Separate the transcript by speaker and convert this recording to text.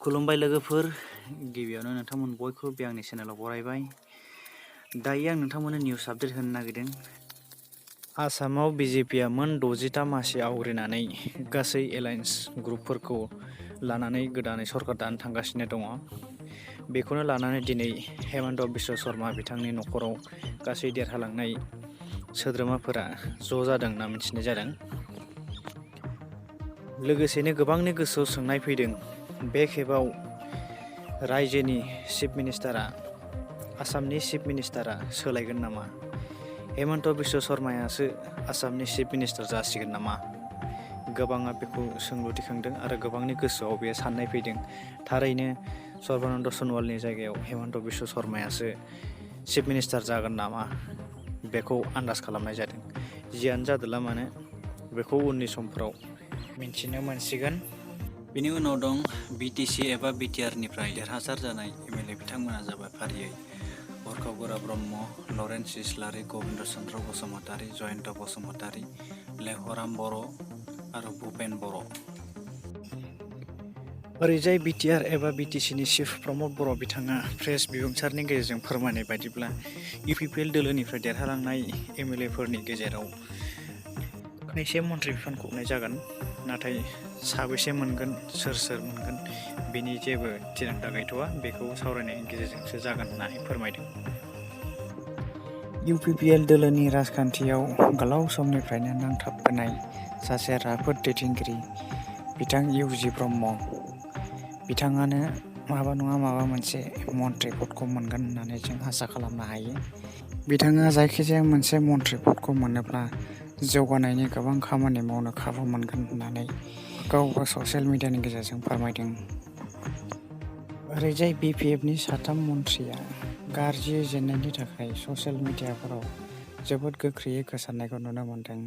Speaker 1: खुलुमबाय लोगोफोर, गिबियावनो नोंथांमोन बयखौबो आंनि चेनेलाव बरायबाय। दायो आं नोंथांमोननो निउस आपडेट होनो नागिरदों। आसामाव बिजेपिआ मोन 60टा मासि आवग्रिनानै गासै एलायन्स ग्रुपफोरखौ लानानै गोदानै सरकार दानो थांगासिनो दङ। बेखौनो लानानै दिनै हेमन्त बिश्व शर्मा बिथांनि न'खराव गासै देरहालांनाय सोद्रोमाफोरा ज' जादों होनना मिथिनाय जादों। लोगोसेनो गोबांनि गोसोआव सोंनाय फैदों, बे खेबाव रायजोनि चिफ मिनिस्टारा, आसामनि चिफ मिनिस्टारा सोलायगोन नामा? हेमन्त बिश्व शर्मायासो आसामनि चिफ मिनिस्टार जासिगोन नामा? गोबाङा बेखौ सोंलु दिखांदों आरो गोबांनि गोसोआव बे साननाय फैदों। थारैनो सर्बानन्द सन'वालनि जायगायाव हेमन्त बिश्व शर्मायासो चिफ मिनिस्टार जागोन नामा? बेखौ आन्दाज खालामनाय जादों। जियानो जादोला मानो बेखौ उननि समफोराव मिन्थिनो मोनसिगोन। बेनि उनाव दं बिटिसि एबा बिटिआरनिफ्राय देरहासार जानाय एमएलए बिथांमोना जाबाय फारियै हरखाब गोरा ब्रह्म, लरेन्स इस्लारि, गबिन्द चन्द्र बसुमतारि, जयन्त बसुमतारि, लेहराम बर' आरो भुपेन बर'। ओरैजाय बिटिआर एबा बिटिसिनि चिफ प्रमद बर' बिथाङा प्रेस बिबुंसारनि गेजेरजों फोरमायनाय बायदिब्ला इउपिपिएल दोलोनिफ्राय देरहालांनाय एमएलएफोरनि गेजेराव खायसे मन्थ्रि बिफानखौ होनाय जागोन, नाथाय साबेसे मोनगोन, सोर मोनगोन बेनि जेबो थिरांथा गैथ'वा। बेखौ सावरायनायनि गेजेरजोंसो जागोन होननानै फोरमायदों। इउपिपिएल दोलोनि राजखान्थियाव गोलाव समनिफ्रायनो नांथाबबोनाय सासे राफोद दैदेनगिरि बिथां इउजि ब्रह्म बिथाङानो माबा नङा माबा मोनसे मन्थ्रि पदखौ मोनगोन होननानै जों आसा खालामनो हायो। बिथाङा जायखिजाया मोनसे मन्थ्रि पदखौ मोनोब्ला जौगानायनि गोबां खामानि मावनो खाबु मोनगोन होननानै गावबो ससियेल मिडियानि गेजेरजों फोरमायदों। ओरैजाय बिपिएफनि 3 मन्थ्रिया गाज्रि जेननायनि थाखाय ससियेल मिडियाफोराव जोबोद गोख्रैयै गोसारनायखौ नुनो मोनदों।